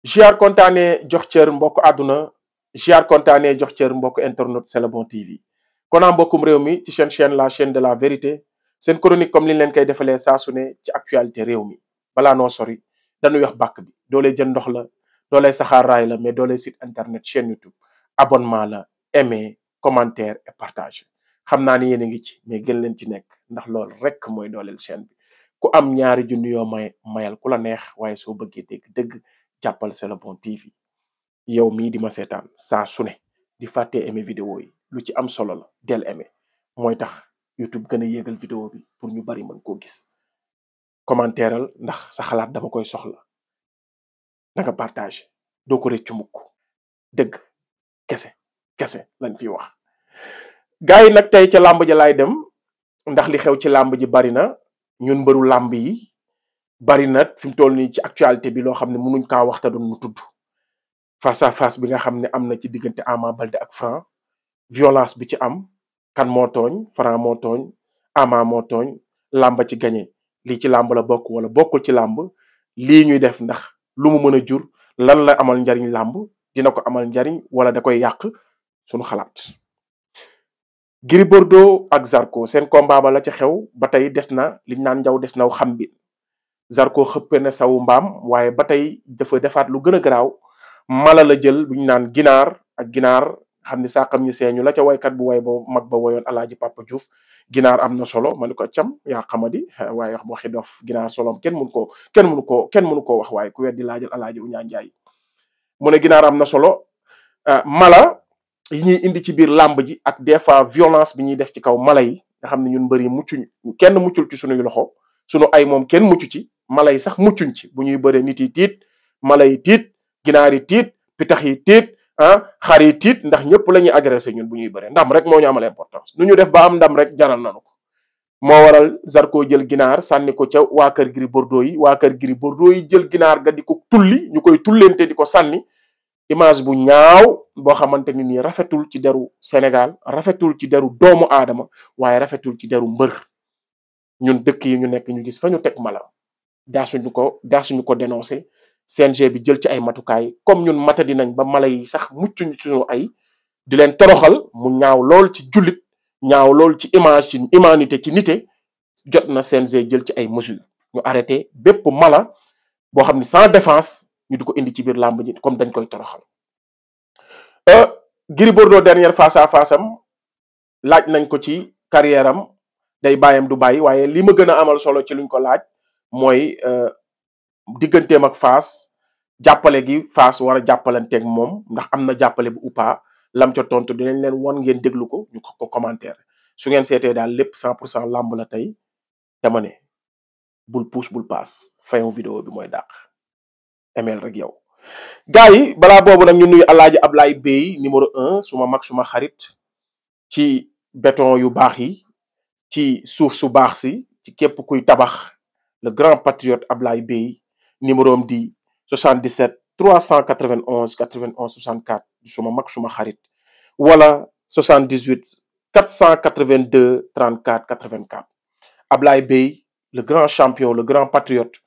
Giar kontaane jox cër mbokk àdduna Giar kontaane jox cër mbokk internet C'est le bon TV konaa mbokkum réew mi ci chaîne la chaîne de la vérité seen chronique comme liñ leen koy defalee saa su ne ci actualité réew mi balaa noo sori dañuy wax bàkk bi doolee jën ndox la doolee saxaar raay la mais doolee site internet chaîne YouTube abonnement la aimer commentaire et partage xam naa ni yéen a ngi ci mais gën leen ci nekk ndax loolu rek mooy dooleel chaîne bi ku am ñaari junni yoo mayal ku la neex waaye soo bëggee dégg dëgg jàppal C'est le bon TV yow mii di ma seetaan saa su ne di fàttee aimer vidéo yi lu ci am solo la del aimer mooy tax YouTube gën a yéegal vidéo bi pour ñu bari mën koo gis commentaireal ndax sa xalaat dama koy soxla na nga partage doo ko rëccu mukk dëgg kese kese lañ fi wax gars yi nag tey ca làmb ja laay dem ndax li xew ci làmb ji bari na ñun mbëru làmb yi bari na fi mu toll nii ci actualité bi loo xam ne mënuñ kaa waxta doon mu tudd face à face bi nga xam ne am na ci diggante Ama Baldé ak Franc violence bi ci am kan moo tooñ Franc moo tooñ Ama moo tooñ làmba ci gañe lii ci làmb la bokk wala bokkul ci làmb lii ñuy def ndax lu mu mën a jur lan la amal njariñ làmb dina ko amal njariñ wala da koy yàq suñu xalaat Gris Bordeaux ak Zarko seen combat ba la ca xew ba tey des na liñ naan njaw des naw xam bi Zarko xëppe na sawu mbaam waaye ba tey dafa defaat lu gën a garaaw mala la jël bu ñu naan ginaar ak ginaar xam ni saa xam ñi seeñu la ca waykat bu way ba mag ba woyoon alaaji Papa Diouf ginaar am na solo ma ni ko cam yaa xamadi waaye wax waxi dof ginaar solom kenn mënu koo wax waaye ku weddi laajal alaaji Uñaa Njaay mu ne ginaar am na solo mala yi ñuy indi ci biir làmb ji ak des fois violence bi ñuy def ci kaw mala yi nga xam ne ñun mbëri muccuñ kenn muccul ci sunuy loxo sunu ay moom kenn mucc ci mala yi sax muccuñ ci bu ñuy bëree nit yi tiit mala yi tiit ginaar yi tiit pitax yi tiit xar yi tiit ndax ñëpp la ñuy agressé ñun bu ñuy bëree ndam rek moo ñu amal importance nu ñu def ba am ndam rek jaral nañu ko moo waral Zarko jël ginaar sànni ko ca waa kër Gris Bordeaux yi waa kër Gris Bordeaux yi jël ginaar ga di ko tulli ñu koy tullente di ko sànni image bu ñaaw boo xamante ni nii rafetul ci deru Sénégal rafetul ci deru doomu aadama waaye rafetul ci deru mbër ñun dëkk yi ñu nekk ñu gis fa ñu teg mala daasuñu ko dénoncé CNG bi jël ci ay matukaay comme ñun mata dinañ ba mala yi sax muccuñ suñu ay di leen toroxal mu ñaaw lool ci jullit ñaaw lool ci image ci humanité ci nité jot na CNG jël ci ay mesures ñu arrêté bépp mala boo xam ne sans défense ñu di ko indi ci biir làmb ji comme dañ koy toroxal Gris Bordeaux dernière face à face am laaj nañ ko ci carrière am day bàyyam du bàyyi waaye li ma gën a amal solo ci luñ ko laaj mooy digganteem ak Fass jàppale gi Fass war a jàppalanteeg moom ndax am na jàppale bu uppa lam ca tontu dinañ leen won ngeen déglu ko ñu ko commentaire su ngeen seetee daal lépp 100% làmb la tey dama ne bul puus bul paas fayon vidéo bi mooy dàq email rek yow gars yi balaa boobu nag ñu nuyu alaaji Ablaye Bey numéro 1 suma mag suma xarit ci béton yu baax yi ci suuf su baax si ci képp kuy tabax le grand patriote Ablaye Bey numéro am di 77 391 91 64 suma mag suma xarit wala 78 482 34 84 Ablaye Bey le grand champion le grand patriote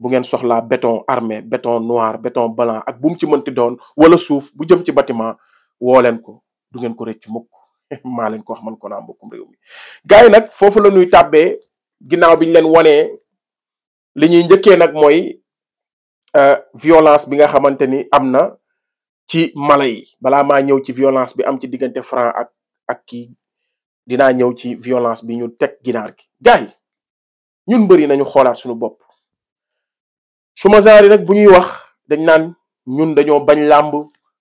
bu ngeen soxlaa béton armé béton noir béton blanc ak bu mu ci mënti doon wala suuf bu jëm ci bâtiment woo leen ko du ngeen ko rëcc mukk maa leen ko wax man ko naa mbokkum réew mi gars yi nag foofu la ñuy tàbbee ginnaaw bi ñu leen wanee li ñuy njëkkee nag mooy violence bi nga xamante ni am na ci mala yi balaa maa ñëw ci violence bi am ci diggante Franc ak kii dinaa ñëw ci violence bi ñu teg ginaar gi gars yi ñun mbëri nañu xoolaat suñu bopp suma genre nag bu ñuy wax dañ naan ñun dañoo bañ làmb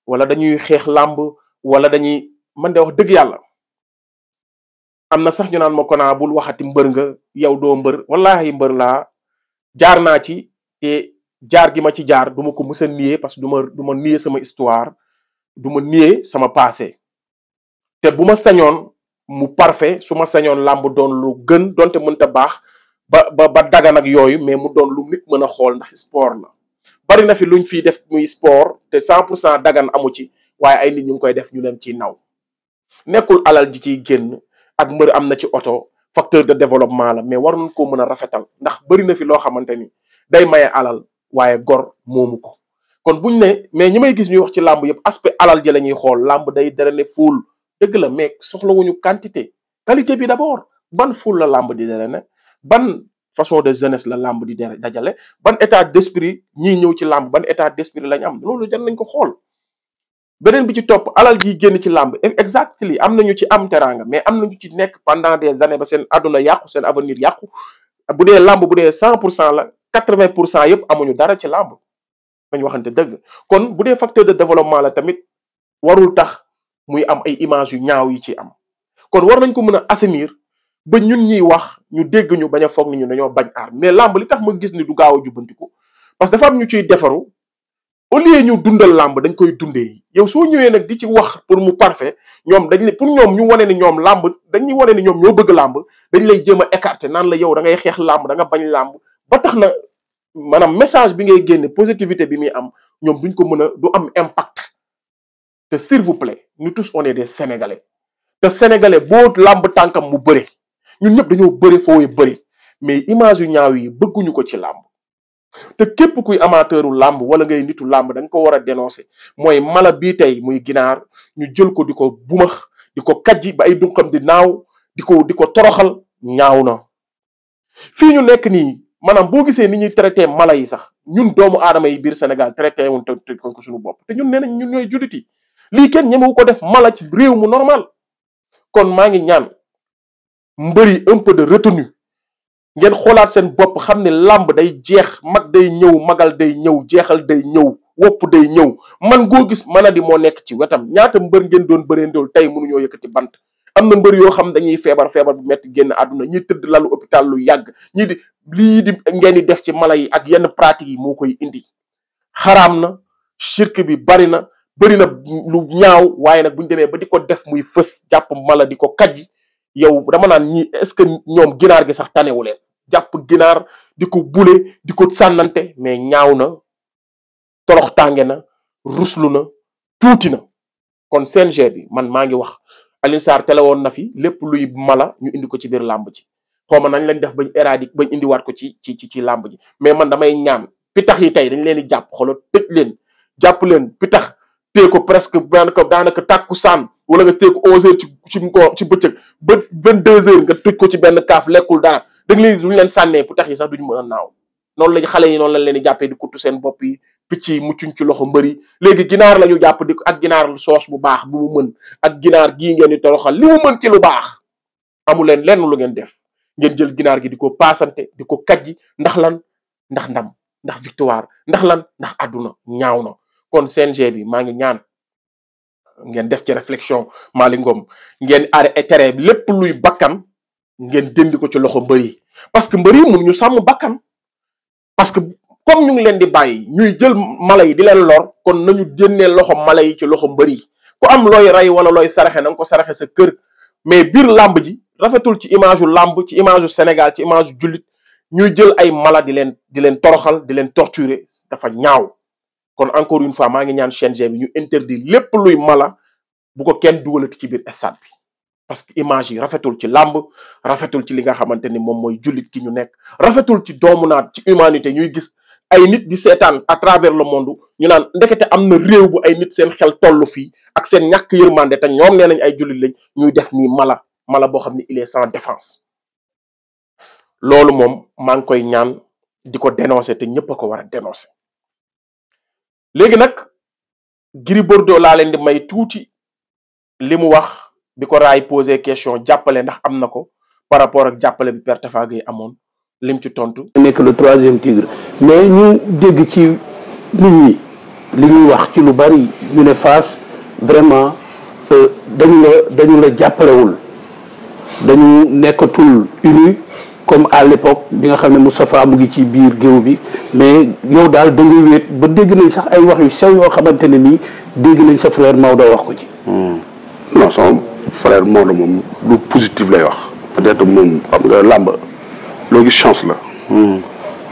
wala dañuy xeex làmb wala dañuy man de wax dëgg yàlla am na sax ñu naan ma ko naa bul waxati mbër nga yow doo mbër wallahi mbër laa jaar naa ci te jaar gi ma ci jaar du ma ko mës a nier parce que du ma nier sama histoire du ma nier sama passé te bu ma sañoon mu parfait su ma sañoon làmb doon lu gën donte mënta baax ba dagan ak yooyu mais mu doon lu nit mën a xool ndax sport la bari na fi luñ fiy def muy sport te 100% dagan amu ci waaye ay nit ñu ngi koy def ñu leen ciy naw nekkul alal ji ciy génn ak mbër am na ci oto facteur de développement la mais war nañ koo mën a rafetal ndax bari na fi loo xamante ni day maye alal waaye gor moomu ko kon buñ ne mais ñi may gis ñuy wax ci làmb yëpp aspect alal ji la ñuy xool làmb day drainer foule dëgg la mais soxlawuñu quantité qualité bi d'abord ban foule la làmb di drainer ban façon de jeunesse la làmb di dajale ban état d'esprit ñiy ñëw ci làmb ban état d'esprit lañ am loolu jar nañ ko xool. beneen bi ci topp alal ji génn ci làmb exactly am nañu ci am teraanga mais am nañu ci nekk pendant des années ba seen àdduna yàqu seen avenir yàqu bu dee làmb bu dee 100% la 80% yëpp amuñu dara ci làmb dañu waxante dëgg kon bu dee facteur de développement la tamit warul tax muy am ay image yu ñaaw yi ci am kon war nañ ko mën a assainir ba ñun ñuy wax ñu dégg ñu bañ a foog ni ñu dañoo bañ aar mais làmb li tax ma gis ni du gaaw a jubbantiku parce que dafa am ñu ciy defaru au lieu ñu dundal làmb dañ koy dundee yow soo ñëwee nag di ci wax pour mu parfait ñoom dañ ne pour ñoom ñu wane ni ñoom làmb dañuy wane ni ñoom ñoo bëgg làmb dañ lay jéem a écarter naan la yow da ngay xeex làmb da nga bañ làmb ba tax na maanaam message bi ngay génne positivité bi muy am ñoom duñ ko mën a du am impact te s'il vous plaît nous tous on est des sénégalais te sénégalais boo làmb tànkam mu bëre ñun ñëpp dañoo bëre foowe bëre mais image yu ñaaw yi bëgguñu ko ci làmb te képp kuy amateuru làmb wala ngay nitu làmb dañ ko war a dénoncer mooy mala bii tey muy ginaar ñu jël ko di ko bumax di ko kajji ba ay dunqam di naaw di ko toroxal ñaaw na fii ñu nekk nii maanaam boo gisee ni ñuy traité mala yi sax ñun doomu aadama yi biir Sénégal traité wuñ te ko suñu bopp te ñun nee nañ ñun ñooy julliti lii kenn ñemewu ko def mala ci réew mu normal kon maa ngi ñaan mbëri un peu de retenue ngeen xoolaat seen bopp xam ne làmb day jeex mag day ñëw magal day ñëw jeexal day ñëw wopp day ñëw man goo gis mana di moo nekk ci wetam ñaata mbër ngeen doon bëree ndool tey mënuñoo yëkkati bant am na mbër yoo xam dañuy feebar bu metti génn àdduna ñi tëdd lalu hôpital lu yàgg ñi di lii di ngeen di def ci mala yi ak yenn pratique yi moo koy indi xaraam na shirk bi bëri na lu ñaaw waaye nag buñu demee ba di ko def muy fës jàpp mala di ko kajji yow dama naan ñi est-ce que ñoom ginaar gi sax tanewu leen jàpp ginaar di ko bule di ko sànnante mais ñaaw na torox tànge na ruslu na tuuti na kon CNG bi man maa ngi wax Alioune Sarr tele woon na fi lépp luy mala ñu indi ko ci biir làmb ji xawma nañ lañ def bañ éradiquer bañ indiwaat ko ci làmb ji mais man damay ñaan pitax yi tey dañ leen di jàpp xoolal tëj leen jàpp leen pitax tée ko presque daanaka tàkku saan wala nga tée ko 11 heures ci bëccëg ba 22 heures nga tëj ko ci benn kaaf lekkul dara da nga leen duñu leen sànnee pitax yi sax duñu mën a naaw noonu lañ xale yi noonu lañ leen di jàppee di kuttu seen bopp yi picc yi muccuñ ci loxo mbëri léegi ginaar la ñu jàpp di ak ginaar soos bu baax bu mu mën ak ginaar gii ngeen di toroxal li mu mën ci lu baax amu leen lenn lu ngeen def ngeen jël ginaar gi di ko paasante di ko kajji ndax lan ndax ndam ndax victoire ndax lan ndax àdduna ñaaw na kon CNG bi maa ngi ñaan ngeen def ci réflexion Malick Ngom ngeen arrêté lépp luy bakkan ngeen dindi ko ci loxo mbër yi parce que mbër yi mënuñu sàmm bakkan parce que comme ñu ngi leen di bàyyi ñuy jël mala yi di leen lor kon nañu génnee loxo mala yi ci loxo mbër yi ku am looy rey wala looy saraxe na nga ko saraxe sa kër mais biir làmb ji rafetul ci image u làmb ci image u Sénégal ci image u jullit ñuy jël ay mala di leen toroxal di leen torturer dafa ñaaw kon encore une fois maa ngi ñaan CNG bi ñu interdit lépp luy mala bu ko kenn dugalati ci biir stade bi parce que image yi rafetul ci làmb rafetul ci li nga xamante ni moom mooy jullit ki ñu nekk rafetul ci doomu naat ci humanité ñuy gis ay nit di seetaan à travers le monde ñu naan ndekete am na réew bu ay nit seen xel toll fii ak seen ñàkk yërmande te ñoom nee nañ ay jullit lañ ñuy def nii mala boo xam ne il est sans défense loolu moom maa ngi koy ñaan di ko dénoncer te ñëpp a ko war a dénoncer léegi nag Gris Bordeaux laa leen di may tuuti li mu wax bi ko raay posé question jàppale ndax am na ko par rapport ak jàppale bi Père Tapha Gueye amoon lim ci tontu. nekk le troisième tigre mais ñu dégg ci nit ñi li ñuy wax ci lu bari ñu ne Fass vraiment dañu la jàppalewul dañu nekkatul uni comme à l'époque bi nga xam ne Moustapha mu ngi ci biir géew bi mais yow daal da nga wéet ba dégg nañ sax ay wax yu sew yoo xamante ne nii dégg nañ sa frère Maodo wax ko ci. non sama frère Maodo moom lu positif lay wax peut-être moom xam nga làmb loo gis chance la.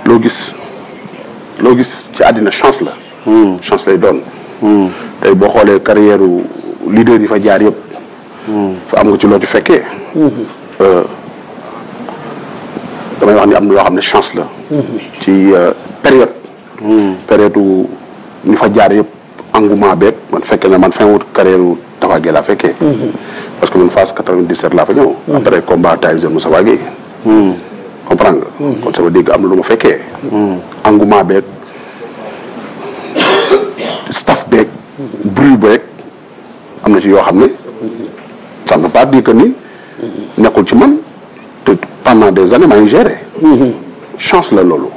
loo gis ci àddina chance la. chance lay doon. tey boo xoolee carrière leader yi fa jaar yëpp. fa am nga ci loo ci fekkee. damay wax ni am na loo xam ne chance la. ci période ñu fa jaar yëpp engouement beeg man fekkee ne man fin wut carrière Tapha Gueye laa fekkee. parce que man phase 97 laa fa ñëw. après combat Tyson Moustapha Gueye. comprendre nga. kon ça veut dire que am na lu ma fekkee. engouement beeg staff beeg. bruit beeg am na ci yoo xam ne. ça ne veut pas dire que ni. nekkul ci man te pendant des années maa ngi géré. chance la loolu.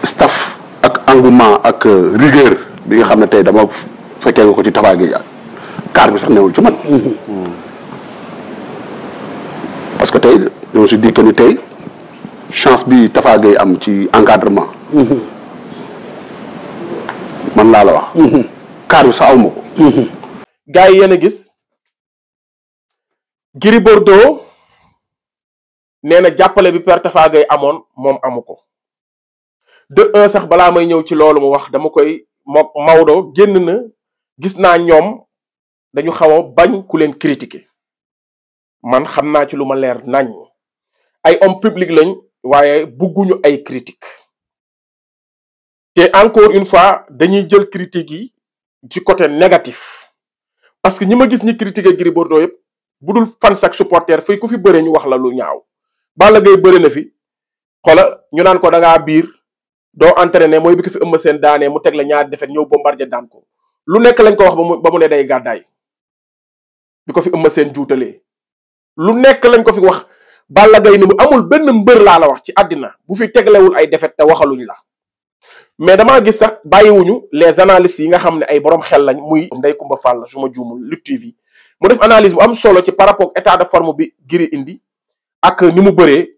staff ak engouement ak rigueur bi nga xam ne tey dama fekkee nga ko ci Tapha Gueye car bi sax newul ci man. parce que tey je me suis dit que ni tey chance bi Tapha Gueye am ci encadrement. man laa la wax. car bi sax aw ma ko. gars yi yéen a gis Gris Bordeaux nee na jàppale bi Père Tapha Gueye amoon moom amu ko. de un sax balaa may ñëw ci loolu mu wax dama koy Maodo génn na gis naa ñoom dañu xaw a bañ ku leen critiquer man xam naa ci lu ma leer nañ ay homme public lañ waaye bugguñu ay critique te encore une fois dañuy jël critique yi ci côté négatif parce que ñi ma gis ñi critiquer Gris Bordeaux yëpp bu dul fans ak supporter fii ku fi bëre ñu wax la lu ñaaw Balla Gaye bëre na fi xoola ñu naan ko da ngaa biir doo entraîné mooy bi ko fi ëmb seen daanee mu teg la ñaari defet ñëw Bombardier daan ko lu nekk lañ ko wax ba mu ne day gàddaay bi ko fi ëmb seen juutalee lu nekk lañ ko fi wax Balla Gaye ni mu amul benn mbër laa la wax ci àddina bu fi teglewul ay defet te waxaluñ la mais damaa gis sax bàyyiwuñu les analystes yi nga xam ne ay borom xel lañ muy Ndeye Coumba Fall su ma juumul Lutte TV mu def analyse bu am solo ci par rapport état de forme bi Gris indi ak ni mu bëree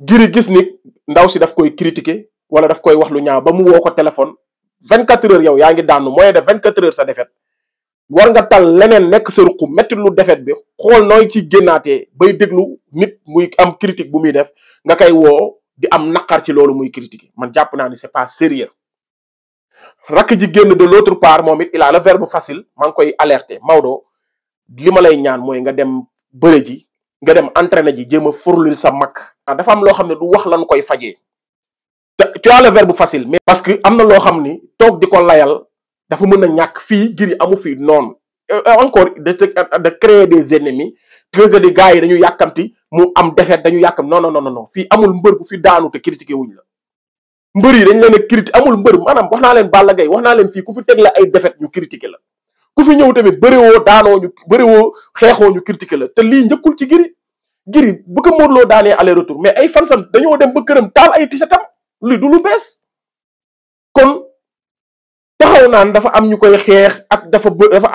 Gris gis ni ndaw si daf koy critiquer wala daf koy wax lu ñaaw ba mu woo ko téléphone 24 heures yow yaa ngi daanu moyen de 24 heures sa defet war nga tal leneen nekk sa ruq metti lu defet bi xool nooy ci génnaatee bay déglu nit muy am critique bu muy def nga koy woo di am naqar ci loolu muy critiquer man jàpp naa ni c'est pas sérieux rakk ji génn de l'autre part moom it il a le verbe facile maa ngi koy alerter Maodo li ma lay ñaan mooy nga dem bëre ji nga dem entraîner ji jéem a furlil sa mag dafa am loo xam ne du wax lan koy fajee tu as le verbe facile mais parce que am na loo xam ni toog di ko layal dafa mën a ñàkk fii Gris amu fii noonu encore de créer des ennemis que di gars yi dañu yàkkamti mu am defet dañu yàkkam non fii amul mbër bu fi daanu te critiqué wuñ la mbër yi dañ leen a critiqué amul mbër maanaam wax naa leen Balla Gaye wax naa leen fii ku fi teg la ay defet ñu critiqué la ku fi ñëw tamit bëriwoo daanoo ñu bëriwoo xeexoo ñu critiqué la te lii njëkkul ci Gris bu ko Modou Lo daanee aller retour mais ay fansam dañoo dem ba këram taal ay tisetam lii du lu bees kon taxaw naan dafa am ñu koy xeex ak dafa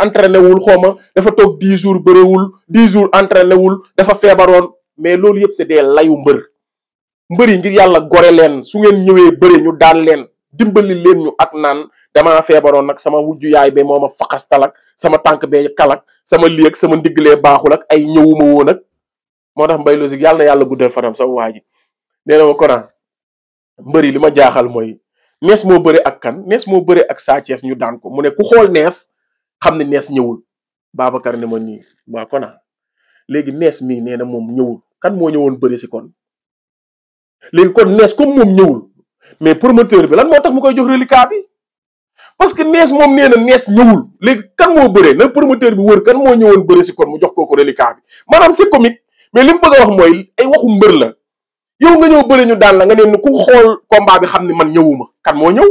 entraîné wul xooma dafa toog 10 jours bëriwul 10 jours entraîné wul dafa feebaroon mais loolu yëpp c'est des layu mbër yi ngir yàlla gore leen su ngeen ñëwee bëri ñu daan leen dimbali leen ñu ak naan damaa feebaroon nag sama wujju yaay ba moo ma faxastal ak sama tànk bee kalak sama lii ak sama ndiggalee baaxul ak ay ñëwuma woon ak moo tax Mbaye Logique yàlla na yàlla guddal fanam sama waa ji nee na ma Kona mbër yi li ma jaaxal mooy nees moo bëre ak kan nees moo bëre ak Sa Thiès ñu daan ko mu ne ku xool nees xam ne nees ñëwul Babacar ne ma nii waa Kona léegi nees mii nee na moom ñëwul kan moo ñëwoon bëri si kon léegi kon nees comme moom ñëwul mais promoteur bi lan moo tax mu koy jox reliquat bi parce que nees moom nee na nees ñëwul léegi kan moo bëree na promoteur bi wër kan moo ñëwoon bëri si kon mu jox kooku reliquat bi maanaam c'est comique mais li mu bëgg a wax mooy ay waxu mbër la yow nga ñëw bëri ñu daan la nga ne ku xool combat bi xam ne man ñëwuma kan moo ñëw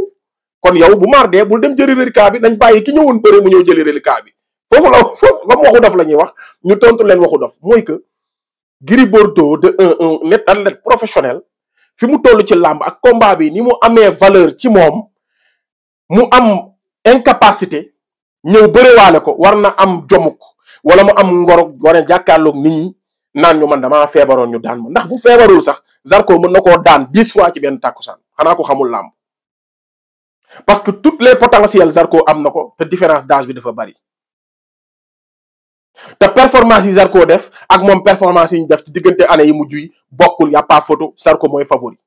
kon yow bu mardee bul dem jëli reliquat bi nañ bàyyi ki ñëwoon bëri mu ñëw jëli reliquat bi foofu comme waxu dof la ñuy wax ñu tontu leen waxu dof mooy que Gris Bordeaux de un net athlète professionnel fi mu toll ci làmb ak combat bi ni mu amee valeur ci moom mu am incapacité ñëw bëriwaale ko war na am jomuk wala mu am ngoro war a jàkkaarloog nit ñi naan ñu man damaa feebaroon ñu daan ma ndax bu feebarul sax Zarko mën na koo daan 10 fois ci benn tàkkusaan xanaa ko xamul làmb parce que toutes les potentiels Zarko am na ko te différence d'âge bi dafa bari te performance yi Zarko def ak moom performance yi ñu def ci diggante année yi mujj yi bokkul y a pas photo Zarko mooy favori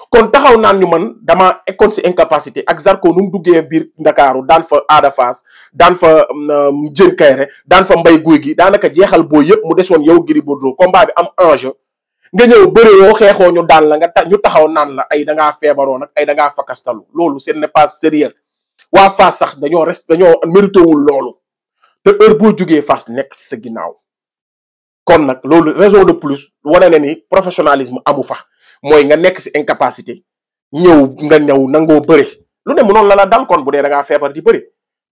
kon taxaw naan ñu man dama ekkoon si incapacité ak Zarko nu mu duggee biir Ndakaaru daan fa Ada Fass daan fa Diène Kaïré daan fa Mbaye Gouy Gui daanaka jeexal boo yëpp mu desoon yow Gris Bordeaux combat bi am enjeu nga ñëw bëriwoo xeexoo ñu daan la ñu taxaw naan la ay da ngaa feebaroo nag ay da ngaa fakastalu loolu ce n'est pas sérieux waa Fass sax dañoo mérité wul loolu te heure boo jugee Fass nekk ci sa ginnaaw kon nag loolu raison de plus wane na ni professionnalisme amu fa mooy nga nekk ci incapacité nga ñëw nangoo bëri lu ne mënoon la dal kon bu dee da ngaa feebar di bëri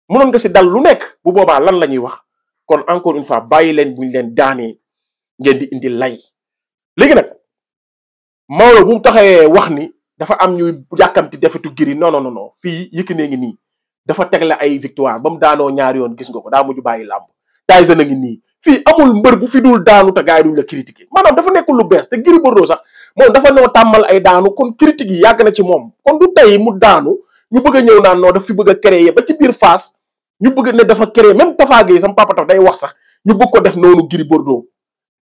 mënoon nga ci dal lu nekk bu boobaa lan la ñuy wax kon encore une fois bàyyi leen buñ leen daanee ngeen di indi lay léegi nag Maodo bu mu taxawee wax ni dafa am ñuy yàkkamti defetu Gris non fii Yékini ngi nii dafa tegle ay victoire ba mu daanoo ñaari yoon gis nga ko daa mujj bàyyi làmb Tyson a ngi nii fii amul mbër bu fi dul daanu te gars yi duñ la critiquer maanaam dafa nekkul lu bees te Gris Bordeaux sax moom dafa noo tàmmal ay daanu kon critique yi yàgg na ci moom kon du tey mu daanu ñu bëgg a ñëw naan noo daf fi bëgg a créer ba ci biir Fass ñu bëgg ne dafa créer même Tafa Gueye sama papa day wax sax ñu bëgg ko def noonu Gris Bordeaux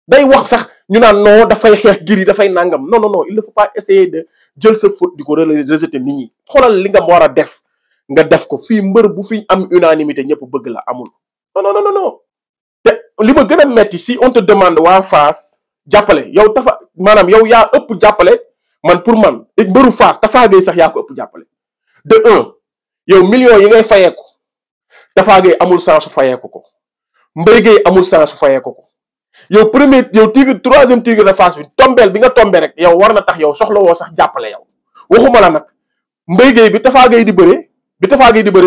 day wax sax ñu naan non dafay xeex Gris dafay nangam non il ne faut pas essayer de jël sa faute di ko rejeter nit ñi xoolal li nga war a def nga def ko fii mbër bu fi am unanimité ñëpp bëgg la amul non te li ma gën a metti si on te demande waa Fass jàppale yow maanaam yow yaa ëpp jàppale man pour man mbëru Fass Tafa Gueye sax yaa ko ëpp jàppale de un yow millions yi ngay fayeeku Tafa Gueye amul sens su fayeeku ko Mbaye Gueye amul sens su fayeeku ko yow troisième tigre de Fass bi tombeel bi nga tombe rek yow war na tax yow soxla woo sax jàppale yow waxuma la nag Mbaye Gueye bi Tafa Gueye di bëre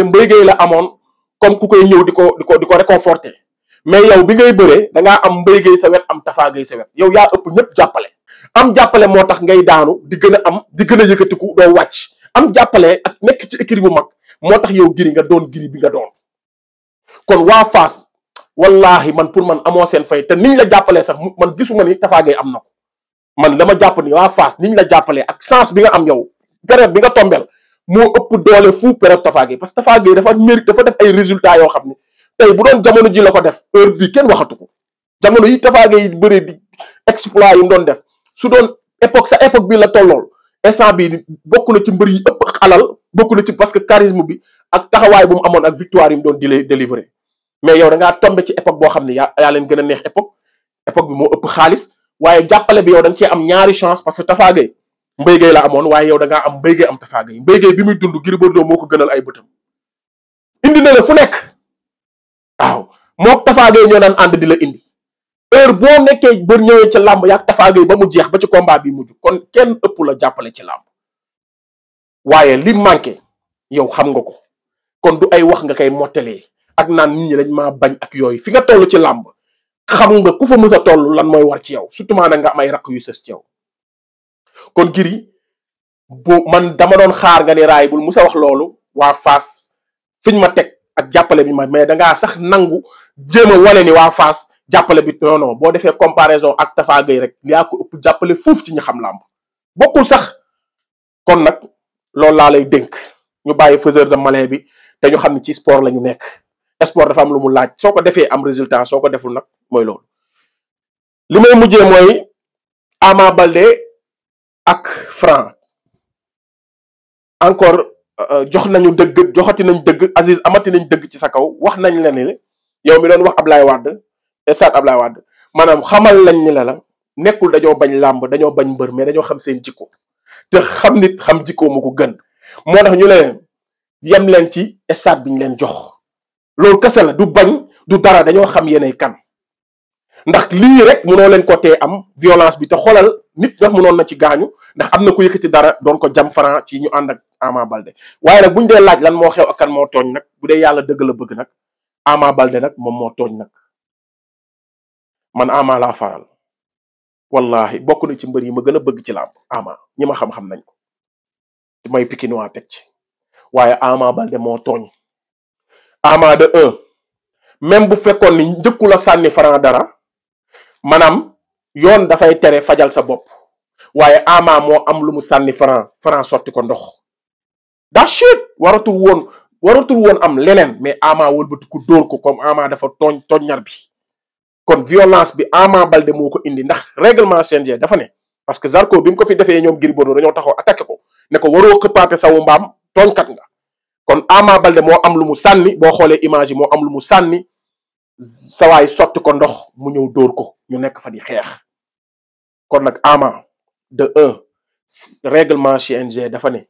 Mbaye Gueye la amoon comme ku koy ñëw di ko réconforter mais yow bi ngay bëree da ngaa am Mbaye Gueye sa wet am Tafa Gueye sa wet yow yaa ëpp ñëpp jàppale am jàppale moo tax ngay daanu di gën a yëkkatiku doo wàcc am jàppale ak nekk ci écurie bu mag moo tax yow Gris nga doon Gris bi nga doon kon waa Fass wallahi man pour man amoo seen fay te niñ la jàppalee sax man gisuma ni Tafa Gueye am na ko man dama jàpp ni waa Fass niñ la jàppalee ak chance bi nga am yow période bi nga tombeel moo ëpp doole fu période Tafa Gueye parce que Tafa Gueye dafa def ay résultats yoo xam ne tey bu doon jamono ji la ko def heure bi kenn waxatu ko jamono yi Tafa Gueye yi bëree di exploit yi mu doon def su doon époque bi la tollool instant bi bokk na ci mbër yi ëpp alal bokk na ci parce que charisme bi ak taxawaay bu mu amoon ak victoire yi mu doon délivrer mais yow da ngaa tombé ci époque boo xam ne yaa leen gën a neex époque bi moo ëpp xaalis waaye jàppale bi yow da nga cee am ñaari chance parce que Tafa Gueye Mbaye Gueye la amoon waaye yow da ngaa am Mbaye Gueye am Tafa Gueye Mbaye Gueye bi muy dund Gris Bordeaux moo ko gënal ay bëtam indi na la fu nekk waaw mook Tafa Gueye ñoo daan ànd di la indi heure boo nekkee ba ñëwee ci làmb yaag Tafa Gueye ba mu jeex ba ci combat bi mujj kon kenn ëpp la jàppale ci làmb waaye li manqué yow xam nga ko kon du ay wax nga koy mottalee ak naan nit ñi dañ maa bañ ak yooyu fi nga toll ci làmb xam nga ku fa mës a toll lan mooy war ci yow surtout maa nga am ay rakk yu sës ci yow kon Gris man dama doon xaar nga ni raay bul mës a wax loolu waa Fass fiñ ma teg ak jàppale bi mais dangaa sax nangu jéem a wane ni waa Fass jàppale bi non boo defee comparaison ak Tafa Gueye rek yaa ko ëpp jàppale fuuf ci ñi xam làmb bokkul sax kon nag loolu laa lay dénk ñu bàyyi faiseur de malin bi te ñu xam ne ci sport la ñu nekk sport dafa am lu mu laaj soo ko defee am résultat soo ko deful nag mooy loolu li may mujjee mooy Ama Baldé ak Franc encore joxati nañ dëgg Aziz amati nañ dëgg ci sa kaw wax nañ la ne yow mi doon wax Ablaye Wade stade Ablaye Wade maanaam xamal lañ ni la nekkul dañoo bañ làmb dañoo bañ mbër mais dañoo xam seen jikko te xam nit xam jikko moo ko gën moo tax ñu leen yem leen ci stade bi ñu leen jox loolu kese la du bañ du dara dañoo xam yéenay kan ndax lii rek mënoo leen ko tee am violence bi te xoolal nit ndax mënoon na ci gaañu ndax am na ku yëkkati dara doon ko jam Franc ci ñu ànd ak Ama Baldé waaye nag buñ dee laaj lan moo xew ak kan moo tooñ nag bu dee yàlla dëgg la bëgg nag Ama Baldé nag moom moo tooñ nag man Ama laa faral wallahi bokk na ci mbër yi ma gën a bëgg ci làmb Ama ñi ma xam-xam nañ ko may Pikinois teg ci waaye Ama Baldé moo tooñ Ama de même bu fekkoon ni njëkku la sànni Franc dara maanaam yoon dafay tere fajal sa bopp waaye Ama moo am lu mu sànni Franc sotti ko ndox daa chut waratul woon am leneen mais Ama wëlbati ku dóor ko comme Ama dafa tooñ ñar bi kon violence bi Ama Baldé moo ko indi ndax règlement CNG dafa ne parce que Zarko bi mu ko fi defee ñoom Gris Bordeaux dañoo taxaw attaqué ko ne ko waroo xëppaate sawu mbaam tooñkat nga kon Ama Baldé moo am lu mu sànni boo xoolee image yi moo am lu mu sànni sawaay sotti ko ndox mu ñëw dóor ko ñu nekk fa di xeex kon nag Ama de règlement CNG dafa ne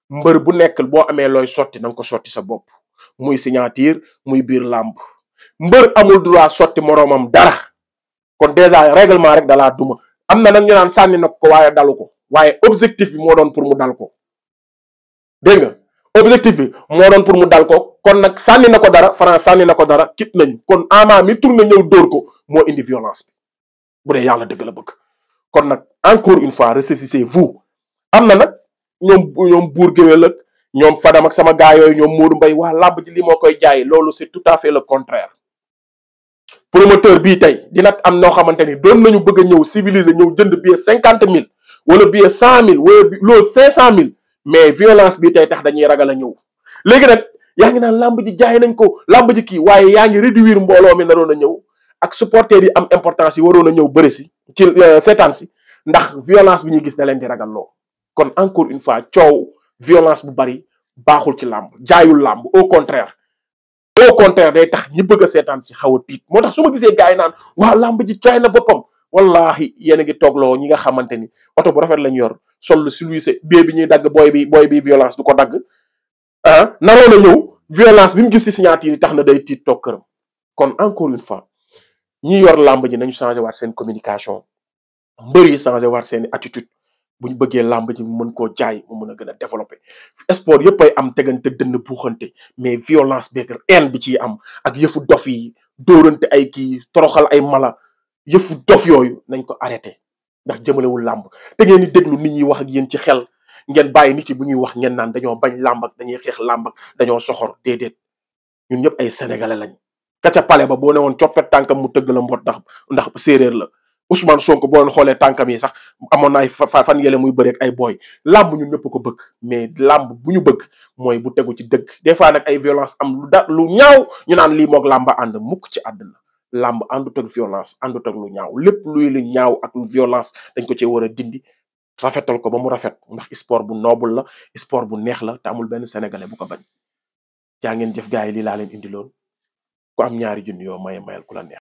mbër bu nekk boo amee looy sotti na nga ko sotti sa bopp muy signature muy biir làmb mbër amul droit sotti moroomam dara kon déjà règlement rek dalaa duma am na nag ñu naan sànni na ko waaye dalu ko waaye objectif bi moo doon pour mu dal ko dégg nga objectif bi moo doon pour mu dal ko kon nag sànni na ko dara France sànni na ko dara kit nañu kon Ama mi tourné ñëw dóor ko moo indi violence bi bu dee yàlla dëgg la bëgg kon nag encore une fois ressaisissez-vous am na nag ñoom buur géwél ak ñoom Fadam ak sama gaa yooyu ñoom Modou Mbaye waa làmb ji li moo koy jaay loolu c'est tout à fait le contraire promoteur bii tey dina am noo xamante ni doon nañu bëgg a ñëw civiliser ñëw jënd billet 50 000 wala billet 100 000 wala loolu 500 000 mais violence bi tey tax dañuy ragal a ñëw léegi nag yaa ngi naan làmb ji jaay nañ ko làmb ji kii waaye yaa ngi réduire mbooloo mi naroon a ñëw ak supporters yi am importance yi waroon a ñëw bëri si ci seetaan si ndax violence bi ñuy gis da leen di ragal loo kon encore une fois coow violence bu bari baaxul ci làmb jaayul làmb au contraire day tax ñi bëgg a seetaan si xaw a tiit moo tax su ma gisee gars yi naan waa làmb ji jaay na boppam wallahi yéen a ngi toogloo ñi nga xamante ni oto bu rafet lañ yor sol lu siluise bie bi ñuy dagg booy bi violence du ko dagg naroon a ñëw violence bi mu gis si signature yi tax na day tiit toog këram kon encore une fois ñi yor làmb ji nañu changé waat seen communication mbër yi changé waat seen attitude bu ñu bëggee làmb ji mu mën koo jaay mu mën a gën a développé sport yëpp ay am tegante dënn buuxante mais violence beeg haine bi ciy am ak yëfu dof yi dóorante ay kii toroxal ay mala yëfu dof yooyu nañ ko arrêté ndax jëmalewul làmb te ngeen di déglu nit ñi wax ak yéen ci xel ngeen bàyyi nit yi bu ñuy wax ngeen naan dañoo bañ làmb ak dañuy xeex làmb ak dañoo soxor déedéet ñun ñëpp ay sénégalais lañ ka ca pale ba boo ne woon coppet tànkam mu tëgg la mbot ndax séeréer la Ousmane Sonko boo leen xoolee tànkam yi sax amoon na ay fan yële muy bëreeg ay booy làmb ñun ñëpp ko bëgg mais làmb bu ñu bëgg mooy bu tegu ci dëgg des fois nag ay violence am lu ñaaw ñu naan lii moog làmba ànd mukk ci àdduna làmb àndut ak violence àndut ak lu ñaaw lépp luy lu ñaaw ak violence dañ ko cee war a dindi rafetal ko ba mu rafet ndax sport bu noble la sport bu neex la te amul benn sénégalais bu ko bañ jaa ngeen jëf gars yi lii laa leen indi loon ku am ñaari junni yoo maye mayal ku la neex